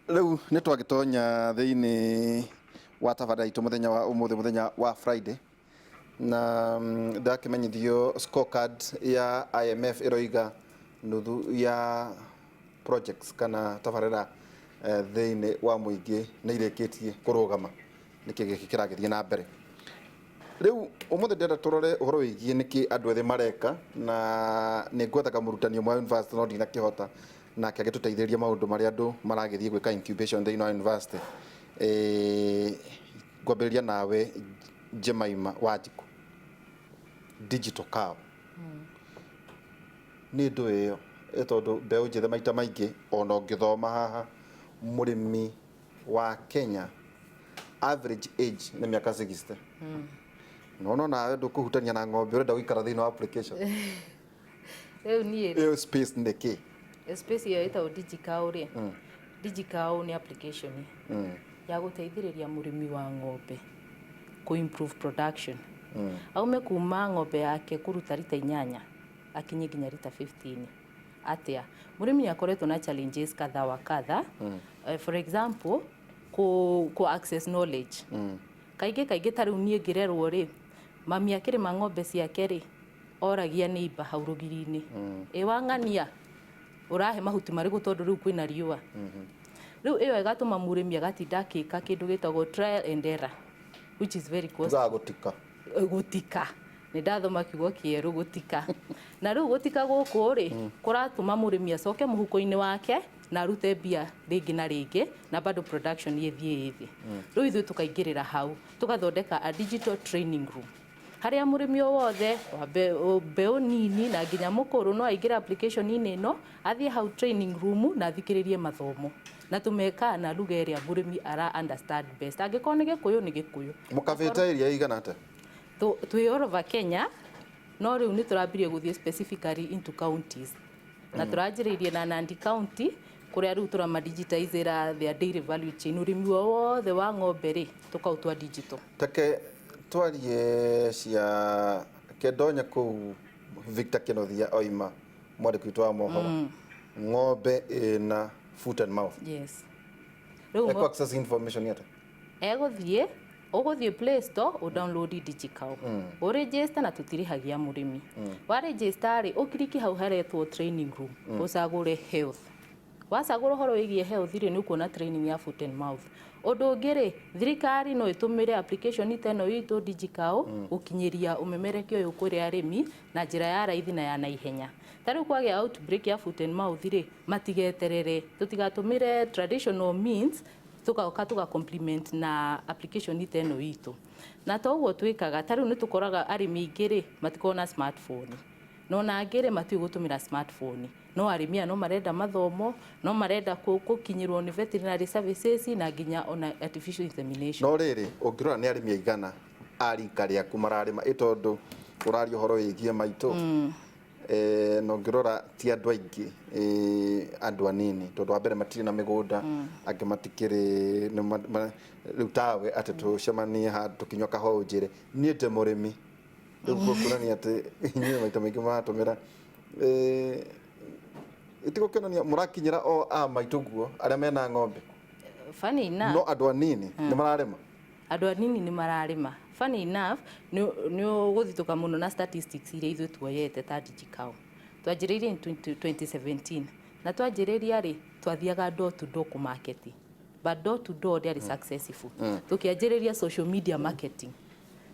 Rĩu nĩ twagĩtonya thĩinĩ wa tabarĩra itũ mũthenya wa ũmũthĩ, mũthenya wa Friday, na ndakĩmenyithio scorecard ya IMF ĩroiga nuthu ya projects kana tabarĩra thĩinĩ wa mũingĩ nĩ irĩkĩtie kũrũgama. Nĩkĩ gĩkĩ kĩragĩthiĩ na mbere? Rĩu ũmũthĩ ndĩrenda tũrore ũhoro wĩgiĩ nĩkĩ andũ ethĩ mareka, na nĩ ngwethaga mũrutani ũmwe wa university no ndinakĩhota, nake agĩtũteithĩrĩria maũndũ marĩa andũ maragĩthiĩ gwĩka incubation thĩinĩ wa university. Ngwambĩrĩria nawe Jemima Wanjikũ, digital cow nĩ ndũĩ ĩyo? Ĩ tondũ mbeũ njĩthĩ maita maingĩ ona ũngĩthoma haha, mũrĩmi wa Kenya average age nĩ mĩaka 60. No no nawe ndũkũhutania na ng'ombe, ũrenda gũikara thĩinĩ wa application. Rĩu niĩ Ĩyo space nĩ kĩ? Space ĩyo ĩtagwo DigiCow rĩ, DigiCow nĩ application ya gũteithĩrĩria mũrĩmi wa ng'ombe kũ improve production. Aume kuma ng'ombe yake kũruta rita 8 akinye nginya rita 15. Atĩa? Mũrĩmi nĩ akoretwo na challenges kadha wa kadha. For example, kũ access knowledge. Kaingĩ kaingĩ ta rĩu niĩ ngĩrerwo rĩ, mami akĩrĩma ng'ombe ciake rĩ, oragia neighbor hau rũgiri-inĩ, ĩ wang'ania ũrahe mahuti marĩkũ tondũ rĩu kwĩna riũa. Rĩu ĩyo ĩgatũma mũrĩmi agatinda akĩka kĩndũ gĩtagwo trial and error, which is very costly. Tugaga gũtika. Gũtika, nĩ ndathoma kiugo kĩerũ, gũtika. Na rĩu gũtika gũkũ rĩ, kũratũma mũrĩmi acoke mũhuko-inĩ wake na arute mbia rĩngĩ na rĩngĩ, na bado production ĩthiĩ ĩ thĩ. Rĩu ithuĩ tũkaingĩrĩra hau, tũgathondeka a digital training room harĩa mũrĩmi o wothe wa mbeũ nini na nginya mũkũrũ no aingĩre application-inĩ ĩno, athiĩ hau training room na athikĩrĩrie mathomo, na tũmekaga na lugha ĩrĩa mũrĩmi ara understand best. Angĩkorwo nĩ Gĩkũyũ, nĩ Gĩkũyũ. Mũkabĩte area ĩigana atĩa? Twĩ all over Kenya, no rĩu nĩ tũrambirie gũthiĩ specifically into counties, na tũranjĩrĩirie na Nandi County, kũrĩa rĩu tũrama digitizera their dairy value chain, ũrĩmi wao wothe wa ng'ombe rĩ, tũkaũtua digital. Take twarie cia kendonya kũu Victor Kĩnuthia oima, mwandĩki witũ wa mohoro, ng'ombe ĩna foot and mouth. Yes, rĩu Eco access information atĩa? Egũthiĩ, ũgũthiĩ Play Store, ũ download DigiCow, ũ register, na tũtirĩhagia mũrĩmi. Wa register rĩ, ũkiriki hau haretwo training room, ũcagũre health. Wacagũra ũhoro wĩgiĩ health rĩ, nĩ ũkuona training ya foot and mouth. Ũndũ ũngĩ rĩ, thirikari no ĩtũmĩre application ta ĩno itũ DigiCow gũkinyĩria ũmemerekia ũyũ kũrĩ arĩmi na njĩra ya raithi na ya naihenya. Ta rĩu kwagĩa outbreak ya foot and mouth rĩ, matigeterere, tũtigatũmĩre traditional means, tũgoka tũga complement na application ta ĩno itũ. Na to ũguo twĩkaga, ta rĩu nĩ tũkoraga arĩmi aingĩ rĩ, matikoragwo na smartphone, na ona angĩ rĩ, matiũĩ gũtũmĩra smartphone, no arĩmi aya no marenda mathomo, no marenda gũkinyĩrwo nĩ veterinary services na nginya ona artificial insemination. No rĩrĩ, ũngĩrora nĩ arĩmi aigana a rika rĩaku mararĩma? Ĩ tondũ ũraria ũhoro wĩgiĩ maitũ, na ũngĩrora ti andũ aingĩ, andũ anini, tondũ wa mbere matirĩ na mĩgũnda, angĩ matikĩrĩ rĩu tawe atĩ tũcemanie handũ tũkĩnyua kahũa ũnjĩre niĩ ndĩ mũrĩmi, rĩu kuonania atĩ inyuĩ maita maingĩ mũratũmĩra, ĩtigũkĩonania mũrakinyĩra o a maitũ guo arĩa mena ng'ombe. Funny enough, no andũ anini nĩ mararĩma. Andũ anini nĩ mararĩma. Funny enough, nĩ ũgũthitũka mũno na statistics iria ithuĩ tuoyete ta DigiCow. Twanjĩrĩirie in 20 2017, na twanjĩrĩria rĩ, twathiaga door to door kũ market, but door to door ndĩarĩ successful. Tũkĩanjĩrĩria social media marketing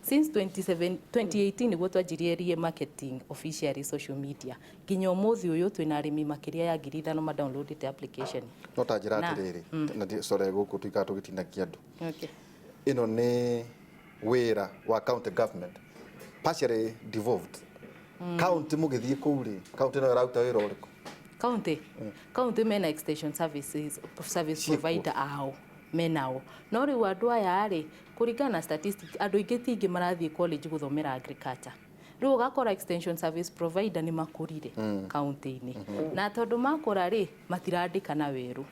since 27 2018 nĩguo twanjĩrĩrie marketing officially social media. Nginya ũmũthĩ ũyũ twĩna arĩmi makĩria ya 5,000 ma downloaded application. No ta njĩra atĩrĩrĩ, na sorry, gũkũ tuikaga tũgĩtinagia andũ. Ĩno nĩ wĩra wa county government partially devolved county. Mũgĩthiĩ kũu rĩ, county no ĩraruta wĩra ũrĩkũ? County mena extension services service Ciĩkuo. provider ao menao, no rĩu andũ aya rĩ, kũringana na statistics, andũ aingĩ ti aingĩ marathiĩ college gũthomera agriculture. Rĩu ũgakora extension service provider nĩ makũrire county-inĩ, na tondũ makũra rĩ, matirandĩkana werũ.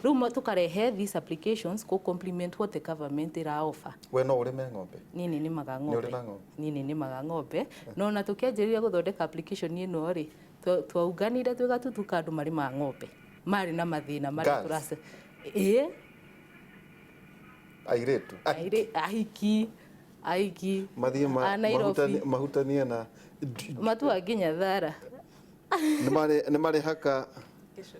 Rĩu tũkarehe these applications kũ complement what the government ĩra offer. We no ũrĩme ng'ombe? Niĩ nĩ nĩmaga Nĩ ũrĩ ng'ombe. Na ng'ombe? Niĩ nĩ nĩmaga ng'ombe, no ona tũkĩanjĩrĩria gũthondeka application ĩno rĩ, twaunganire twĩ gatutu ka andũ marĩmaga ng'ombe marĩ na mathĩna marĩa Girls. tũrace. Ĩĩ. Airĩtu? Ahiki, ahiki. Mathiĩ A Nairobi. Mahutanie na Matua nginya thara. Nĩ marĩhaka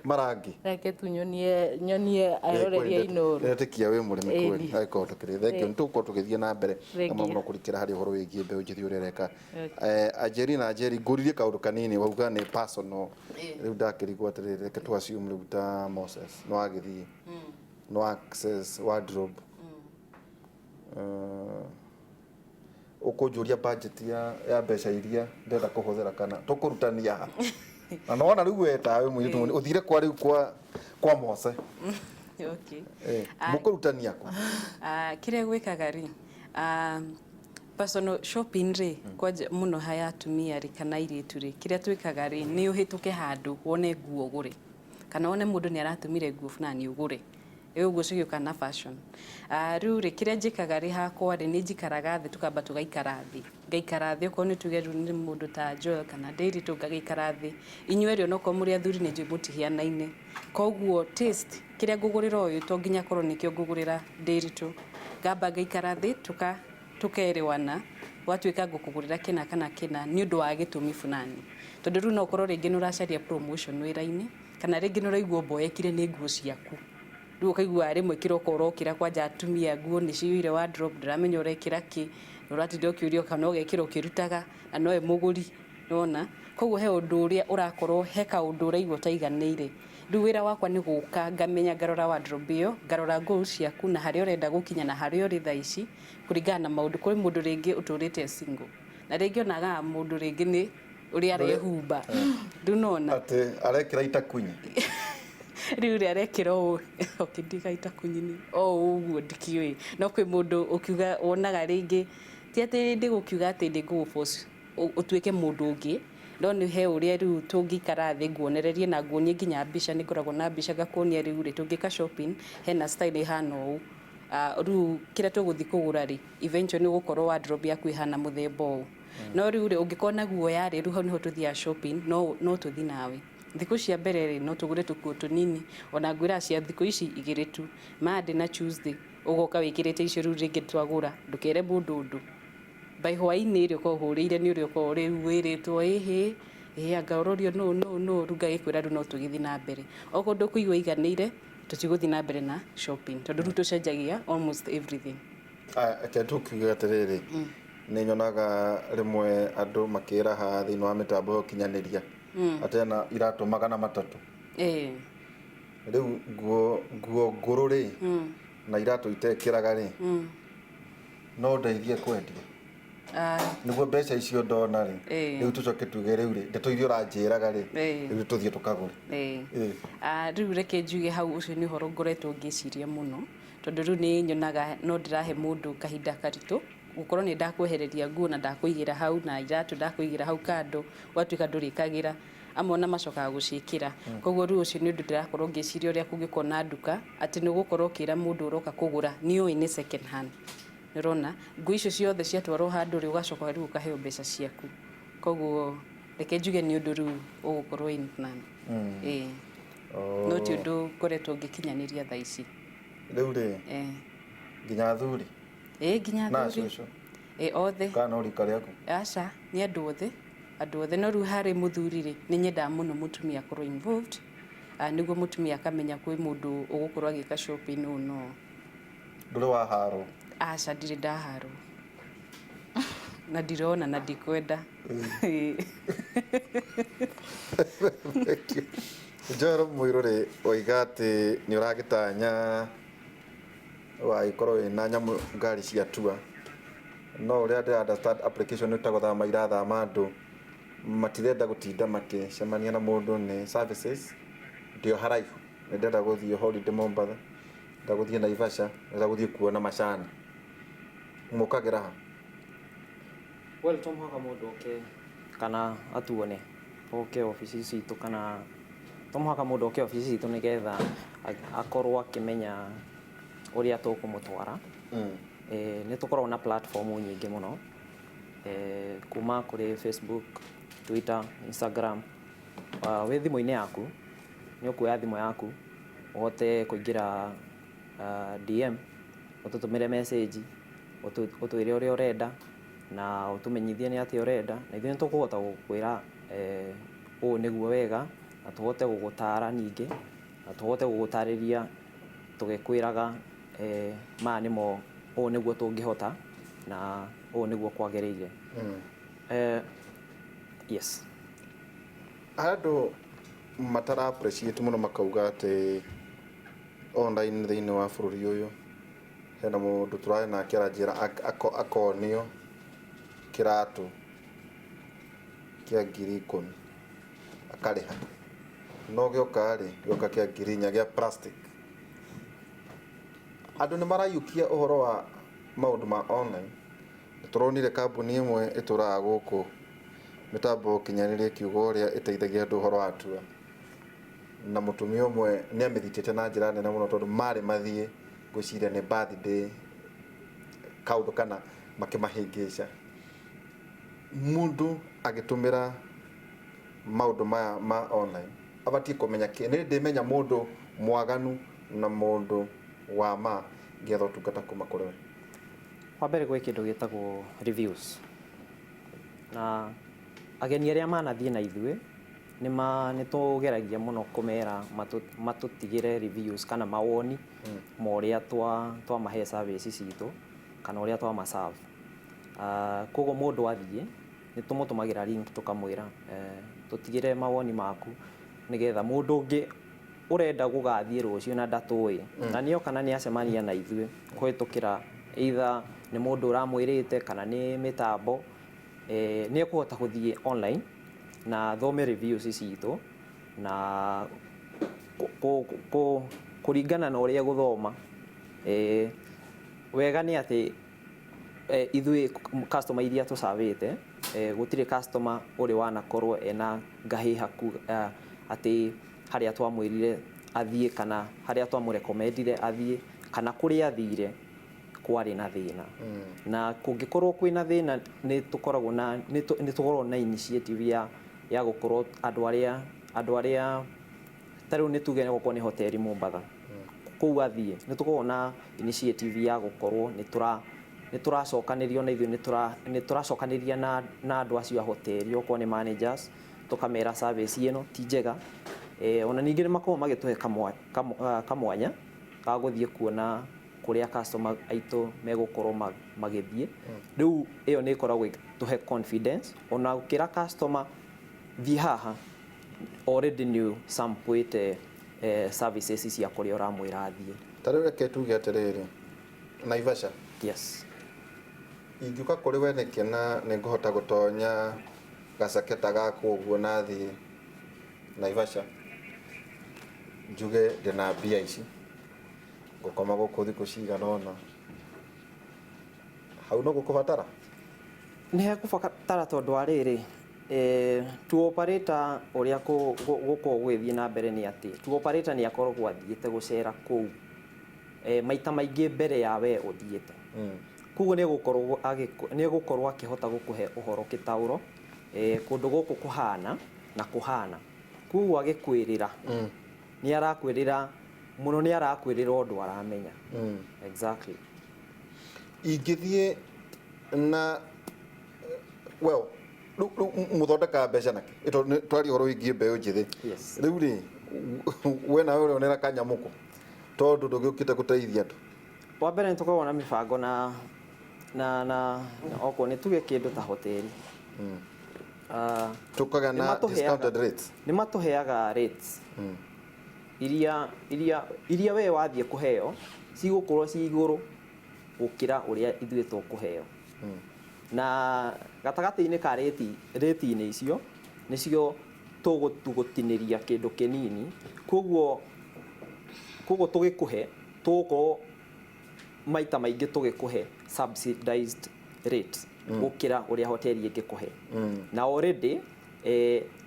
marangi? Reke tu nyonie, nyonie aroreria Inooro. Ndĩretĩkia wĩ mũrĩmi kweli. Ĩni. Agĩkorwo tũkĩrĩ thengio nĩ tũgũkorwo tũgĩthiĩ na mbere na Thengiũ. mũno kũrikĩra harĩ ũhoro wĩgiĩ mbeũ njĩthĩ ũrĩa ĩreka. Okay. Anjeri na Njeri, ngũririe kaũndũ kanini, wauga nĩ personal. Rĩu ndakĩrigwo atĩrĩrĩ, reke tu assume rĩu ta Moses no agĩthiĩ no access wardrobe, ũkũnjũria budget ya mbeca iria ndĩrenda kũhũthĩra kana tũkũrutania ha, na nona rĩu we tawe mũirĩtu mũnini ũthire kwa rĩu kwa Mose. Okay. Mũkũrutania kũ? Ah, kĩrĩa gwĩkaga rĩ, personal shopping rĩ, kwanja mũno haya atumia rĩ kana airĩtu rĩ, kĩrĩa twĩkaga rĩ nĩ ũhĩtũke handũ wone nguo ũgũre, kana wone mũndũ nĩ aratumire nguo fulani ũgũre. Rĩu ũguo cigĩũka na fashion. Rĩu rĩ, kĩrĩa njĩkaga rĩ hakwa rĩ, nĩ njikaraga thĩ, tũkamba tũgaikara thĩ, ngaikara thĩ, okorwo nĩ tuge rĩu nĩ mũndũ ta Joel kana Ndĩritũ, ngagĩikara thĩ inyuerĩ, onokorwo mũrĩ athuri nĩ njũĩ mũtihianaine, koguo taste kĩrĩa ngũgũrĩra ũyũ to nginya korwo nĩkĩo ngũgũrĩra Ndĩritũ. Ngamba ngaikara thĩ tukerewana, gwatuĩka ngũkũgũrĩra kĩna kana kĩna nĩ ũndũ wa gĩtũmi fulani, tondũ rĩu no ũkorwo rĩngĩ nĩ ũracaria promotion wĩra-inĩ, kana rĩngĩ nĩ ũraigua ũmboekire nĩ nguo ciaku, rĩu ũkaigua rĩmwe kĩroko ũrokĩra, kwanja atumia nguo nĩ ciyũire wardrobe, ndũramenya ũrekĩra kĩ, ũratinda ũkĩũrio kana ũgekĩra ũkĩrutaga na nowe mũgũri nona. Koguo he ũndũ ũrĩa ũrakorwo he kaũndũ ũraigua ũtaiganĩire. Rĩu wĩra wakwa nĩ gũka ngamenya, ngarora wardrobe ĩyo, ngarora goals ciaku na harĩa ũrenda gũkinya na harĩa ũrĩ thaa ici kũringana na maũndũ. Kũrĩ mũndũ rĩngĩ ũtũrĩte single, na rĩngĩ onaga mũndũ rĩngĩ nĩ ũrĩa arehumba ndunona. Atĩ arekĩra itakunyi. Rĩu rĩ arekĩra ũũ, okay, ndigaita kunyini o ũguo ndikĩũĩ, no kwĩ mũndũ ũkiuga wonaga rĩngĩ ti atĩ ndĩgũkiuga atĩ ndĩngũgũ-force ũtuĩke mũndũ ũngĩ, no nĩ he ũrĩa rĩu tũngĩikara thĩ nguonererie na nguonie nginya mbica, nĩ ngoragwo na mbica ngakuonia rĩu rĩ tũngĩka shopping hena style ĩhana ũũ. Rĩu kĩrĩa tũgũthiĩ kũgũra rĩ, eventually nĩ ũgũkorwo wardrobe yaku ĩhana mũthemba ũũ. No rĩu rĩ ũngĩkorwo na guoya rĩ, rĩu hau nĩho tũthiaga shopping, no tũthiĩ nawe thikũ cia mbere rĩ, no tũgũre tũkuo tũnini, ona ngwĩra cia thikũ ici igĩrĩ tu, Monday na Tuesday, ũgoka wĩkĩrĩte icio rĩu rĩngĩ twagũra, ndũkere mũndũ ũndũ. By hwaĩ-inĩ rĩ, ũkorwo ũhũrĩire nĩ ũrĩa ũkorwo rĩu wĩrĩtwo ĩhĩ ĩhĩ, anga ũrorio nũ nũ nũ, rĩu ngagĩkwĩra rĩu no tũgĩthiĩ na mbere. Okorwo ndũkũigua iganĩire, tũtigũthiĩ na mbere na shopping, tondũ rĩu tũcenjagia almost everything. Reke tũkiuge atĩrĩrĩ, nĩ nyonaga rĩmwe andũ makĩraha thĩinĩ wa mĩtambo ya ũkinyanĩria atĩ ena iratũ 300. Rĩu nguo ngũrũ rĩ na iratũ itekĩraga rĩ, no ndeithie kwendia nĩguo mbeca icio ndona rĩ, rĩu tũcoke tuge rĩu rĩ, ndeto iria ũranjĩraga rĩ, rĩu tũthiĩ tũkagũre. Rĩu reke njuge hau ũcio nĩ ũhoro ngoretwo ngĩciria mũno, tondũ rĩu nĩ nyonaga no ndĩrahe mũndũ kahinda karitũ gũkorwo nĩ ndakwehereria nguo na ndakũigĩra hau na iratũ ndakũigĩra hau kando, gwatuĩka ndũrĩkagĩra amwe ona macokaga gũciĩkĩra. Koguo rĩu ũcio nĩ ũndũ ndĩrakorwo ngĩciria ũrĩa kũngĩkorwo na nduka atĩ nĩ ũgũkorwo ũkĩra mũndũ ũroka kũgũra nĩ ũĩ nĩ second hand, nĩ ũrona nguo icio ciothe ciatwarwo handũ rĩ, ũgacoka rĩu ũkaheo mbeca ciaku. Koguo reke njuge nĩ ũndũ rĩu ũgũkorwo in plan. No ti ũndũ ngoretwo ngĩkinyanĩria thaa ici. Rĩu rĩ, nginya athuri? Ĩĩ, nginya na athuri. Cũcũ? Ĩĩ, othe. Kana no rika rĩaku? Aca, nĩ andũ othe, andũ othe. No rĩu harĩ mũthuri rĩ, nĩ nyendaga mũno mũtumia akorwo involved, nĩguo mũtumia akamenya kwĩ mũndũ ũgũkorwo agĩka shopping ũũ no. Ndũrĩ waharwo? Aca, ndirĩ ndaharwo na ndirona na ndikwenda. Joel Mũirũ rĩ, oiga atĩ nĩ ũragĩtanya wagĩkorwo wĩna nyamũ ngari cia tour, no ũrĩa ndĩra understand application nĩ ta gũthama irathama, andũ matirenda gũtinda makĩcemania na mũndũ nĩ services ndio haraihu, nĩ ndĩrenda gũthiĩ holiday Mombatha, ndĩrenda gũthiĩ Naivasha, ndĩrenda gũthiĩ kuona macani, mũkagĩra ha? Well, to mũhaka mũndũ oke kana atuone oke obici citũ, kana to mũhaka mũndũ oke obici citũ nĩgetha akorwo akĩmenya ũrĩa tũkũmũtwara. Nĩ tũkoragwo na platform nyingĩ mũno, kuma kũrĩ Facebook, Twitter, Instagram. Wĩ thimũ-inĩ yaku nĩ ũkuoya thimũ yaku Ũhote kũingĩra DM, ũtũtũmĩre message, ũtwĩre ũrĩa ũrenda na ũtũmenyithie nĩ atĩa ũrenda, na ithuĩ nĩ tũkũhota gũkwĩra ũũ nĩguo wega, na tũhote gũgũtara ningĩ, na tũhote gũgũtarĩria tũgĩkwĩraga maya nĩmo, ũũ nĩguo tũngĩhota na ũũ nĩguo kwagĩrĩire. Yes. Andũ matara appreciate mũno, makauga atĩ online thĩinĩ wa bũrũri ũyũ, hena mũndũ tũrarĩ nake aranjĩra akonio kĩratũ kĩa 10,000, akarĩha, no gĩoka rĩ, gĩoka kĩa 4,000 gĩa plastic. Andũ nĩ maraiyũkia ũhoro wa maũndũ ma online. Nĩ tũronire kambuni ĩmwe ĩtũraga gũkũ mĩtambo ũkinyanĩria ĩkiuga ũrĩa ĩteithagia andũ ũhoro wa tour, na mũtumia ũmwe nĩ amĩthitĩte na njĩra nene mũno, tondũ marĩ mathiĩ, ngwĩciria nĩ birthday kaũndũ kana, makĩmahĩngĩca. Mũndũ agĩtũmĩra maũndũ maya ma online abatiĩ kũmenya kĩ nĩ ndĩmenya mũndũ mwaganu na mũndũ wa ma ngĩetha ũtungata kuma kũrĩ we? Wa mbere, gwĩ kĩndũ gĩtagwo reviews, na ageni arĩa manathiĩ na ithuĩ nĩ tũgeragia mũno kũmera matũtigĩre reviews kana mawoni ma ũrĩa twamahe service citũ kana ũrĩa twamaserve. Koguo mũndũ athiĩ, nĩ tũmũtũmagĩra link, tũkamwĩra, tũtigĩre mawoni maku, nĩgetha mũndũ ũngĩ ũrenda gũgathiĩ rũciũ na ndatũĩ na nĩoka na nĩacemania na ithuĩ kũhĩtũkĩra either nĩ mũndũ ũramwĩrĩte kana nĩ mĩtambo, nĩ ekũhota gũthiĩ online na thome reviews citũ, na kũringana na ũrĩa gũthoma, wega nĩ atĩ ithuĩ customer iria tũcavĩte, gũtirĩ customer ũrĩ wanakorwo ena ngahĩha atĩ harĩa twamwĩrire athiĩ kana harĩa twamũrekomendire athiĩ kana kũrĩa athire kwarĩ na thĩna. Na kũngĩkorwo kwĩna thĩna, nĩ tũkoragwo na initiative ya gũkorwo andũ arĩa ta rĩu nĩ tuge gũkorwo nĩ hoteli Mombatha kũu athiĩ, nĩ tũkoragwo na initiative ya gũkorwo nĩ tũracokanĩrio na ithuĩ nĩ tũracokanĩria na andũ acio a hoteli, okorwo nĩ managers, tũkamera service ĩno ti njega. Ona ningĩ nĩ makoragwo magĩtũhe kamwanya ga gũthiĩ kuona kũrĩa customer aitũ megũkorwo magĩthiĩ. Rĩu ĩyo nĩ ĩkoragwo ĩgĩtũhe confidence, ona ũkĩra customer thiĩ haha, already nĩ sample services cia kũrĩa ũramwĩra athiĩ. Ta rĩu reke tuge atĩrĩrĩ, Naivasha, ingĩũka kũrĩ we nĩkĩ na nĩ ngũhota gũtonya gacaketa gakwa ũguo na thiĩ Naivasha, njuge ndĩna mbia ici, ngũkoma gũkũ thikũ cigana ũna, hau no gũkũbatara? Nĩ hekũbatara, tondũ wa rĩrĩ, tour operator, ũrĩa gũkoragwo gũgĩthiĩ na mbere nĩ atĩ tour operator nĩ akoragwo athiĩte gũcera kũu maita maingĩ mbere ya we ũthiĩte. Koguo nĩ egũkorwo akĩhota gũkũhe ũhoro kĩtaũro, kũndũ gũkũ kũhana na kũhana. Koguo agĩkwĩrĩra, nĩ arakwĩrĩra mũno, nĩ arakwĩrĩra ũndũ aramenya. Exactly. Ingĩthiĩ na, well, rĩu mũthondekaga mbeca nakĩ? Tondũ twaria ũhoro wĩgiĩ mbeũ njĩthĩ. Rĩu rĩ, we nawe ũrĩonera kanyamũko, tondũ ndũgĩũkĩte gũteithia andũ. Wa mbere, nĩ tũkoragwo na mĩbango na okorwo nĩ tuge kĩndũ ta hoteli. Tũkagĩa na discounted rates. Nĩ matũheaga rates iria we wathiĩ kũheo cigũkorwo ci igũrũ gũkĩra ũrĩa ithuĩ tũkũheo. Na gatagatĩ-inĩ ka rate-inĩ icio nĩcio tũgũtinĩria kĩndũ kĩnini. Koguo tũgĩkũhe, tũgũkorwo maita maingĩ tũgĩkũhe subsidized rate gũkĩra ũrĩa hoteli ĩngĩkũhe. Na already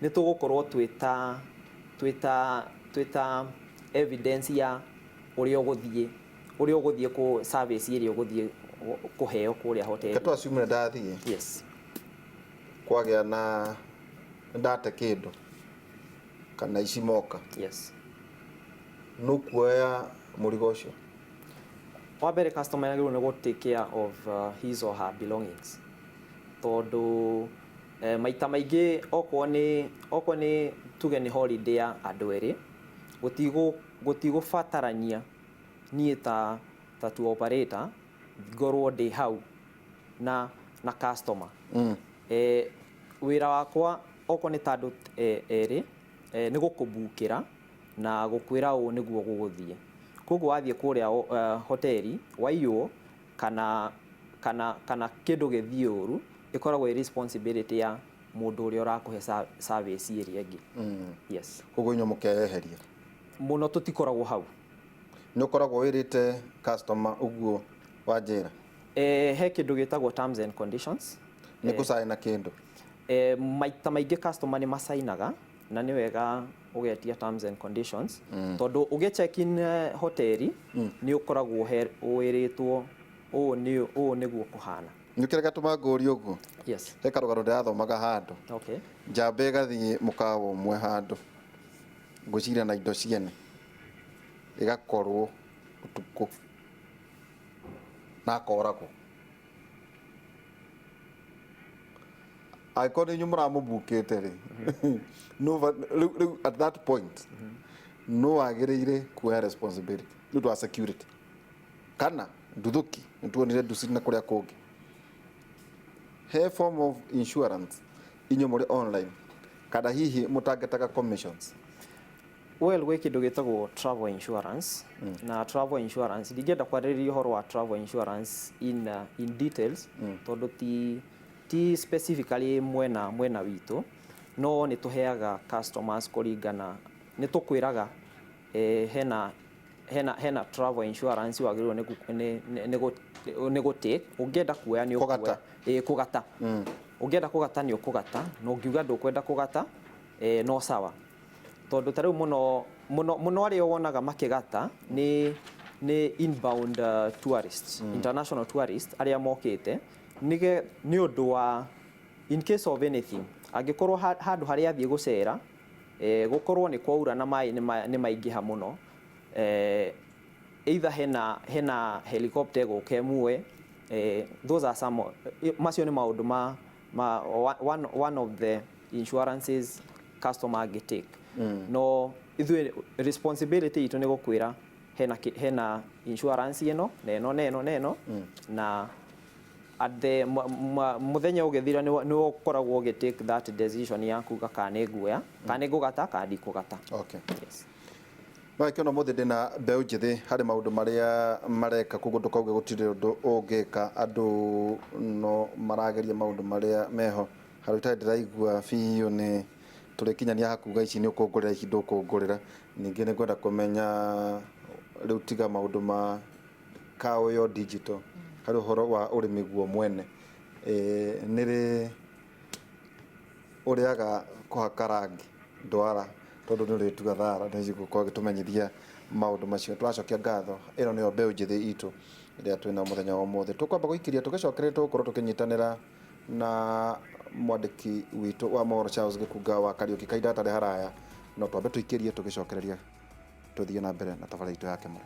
nĩ tũgũkorwo twĩta evidence ya ũrĩa ũgũthiĩ kũ service ĩrĩa ũgũthiĩ kũheo kũrĩa hoteli. Reke tũ assume nĩ ndathiĩ, kwagĩa na ndate kĩndũ kana ici moka, Nũkuoya mũrigo ũcio? Wa mbere, customer yagĩrĩirwo nĩ gũ take care of his or her belongings, tondũ maita maingĩ okorwo nĩ tuge nĩ holiday ya andũ erĩ, gũtigũbatarania niĩ ta tour operator ngorwo ndĩ hau na customer. Wĩra wakwa, okorwo nĩ ta andũ erĩ, nĩ gũkũbukĩra na gũkwĩra ũũ nĩguo gũgũthiĩ. Koguo wathiĩ kũrĩa hoteli waiywo kana kĩndũ gĩthiĩ ũru, ĩkoragwo ĩ responsibility ya mũndũ ũrĩa ũrakũhe service ĩrĩa ĩngĩ. Yes. Koguo inyuĩ mũkeyeheria? Mũno, tũtikoragwo hau. Nĩ ũkoragwo wĩrĩte customer ũguo wanjĩra? He kĩndũ gĩtagwo terms and conditions. Nĩ kũcaina kĩndũ? Maita maingĩ customer nĩ macainaga, na nĩ wega ũgetia terms and conditions, tondũ ũgĩ check in hoteli nĩ ũkoragwo wĩrĩtwo ũũ nĩguo kũhana. Nĩ kĩrĩa gatũma ngũrie ũguo? Yes. He karũgano ndĩrathomaga handũ. Njamba ĩgathiĩ mũkawa ũmwe handũ, ngwĩciria na indo ciene, ĩgakorwo ũtukũ na akoragwo. Angĩkorwo nĩ inyuĩ mũramũbukĩte rĩ, rĩu at that point no wagĩrĩire kuoya responsibility nĩ ũndũ wa security kana nduthũki? Nĩ tuonire nduci na kũrĩa kũngĩ. He form of insurance inyuĩ mũrĩ online kana hihi mũtangĩtaga commissions? Well, gwĩ kĩndũ gĩtagwo travel insurance, na travel insurance, ndingĩenda kwarĩrĩria ũhoro wa travel insurance in details, tondũ ti specifically mwena witũ, no nĩ tũheaga customers kũringana nĩ tũkwĩraga hena travel insurance wagĩrĩirwo nĩ gũ take. Ũngĩenda kuoya nĩ Kũgata. ũkuoya. Ĩ, kũgata. Ũngĩenda kũgata nĩ ũkũgata, na ũngiuga ndũkwenda kũgata, no sawa, tondũ ta rĩu mũno mũno mũno arĩa wonaga makĩgata nĩ inbound tourists, international tourists arĩa mokĩte nĩ ũndũ wa in case of anything, angĩkorwo handũ harĩa athiĩ gũcera, gũkorwo nĩ kwaura na maĩ nĩ maingĩha mũno, either hena helicopter ĩgũka ĩmuoe. Those are some macio nĩ maũndũ ma one of the insurances customer angĩ take. No ithuĩ responsibility itũ nĩ gũkwĩra hena insurance ĩno na ĩno na ĩno na ĩno, na at the mũthenya ũgĩthira nĩ ũkoragwo ũgĩ take that decision ya kuga kana nĩ nguoya, kana nĩ ngũgata, kana ndikũgata. Yes. No kĩona mũthĩ ndĩna mbeũ njĩthĩ harĩ maũndũ marĩa mareka, koguo ndũkauge gũtirĩ ũndũ ũngĩka. Andũ no marageria maũndũ marĩa meho harũ itarĩ ndĩraigua biũ. Nĩ tũrĩkinyania hakuga ici nĩ ũkũngũrĩra, ici ndũkũngũrĩra. Ningĩ nĩ ngwenda kũmenya rĩu, tiga maũndũ ma kaũyo digital, harĩ ũhoro wa ũrĩmi guo mwene. Nĩ rĩ ũrĩaga kũhaka rangi ndwara, tondũ nĩ ũrĩtua thara nĩ cigũkorwo gĩtũmenyithia maũndũ macio. Tũracokia ngatho. Ĩno nĩyo mbeũ njĩthĩ itũ ĩrĩa twĩna mũthenya wa ũmũthĩ. Tũkwamba gũikĩria, tũgĩcokereria tũgũkorwo tũkĩnyitanĩra na mwandĩki witũ wa mohoro Charles Gĩkunga wa Kariũki. Kahinda gatarĩ haraya, no twambe tũikĩrie, tũgĩcokereria tũthiĩ na mbere na tabarĩra itũ ya Kĩmũrĩ.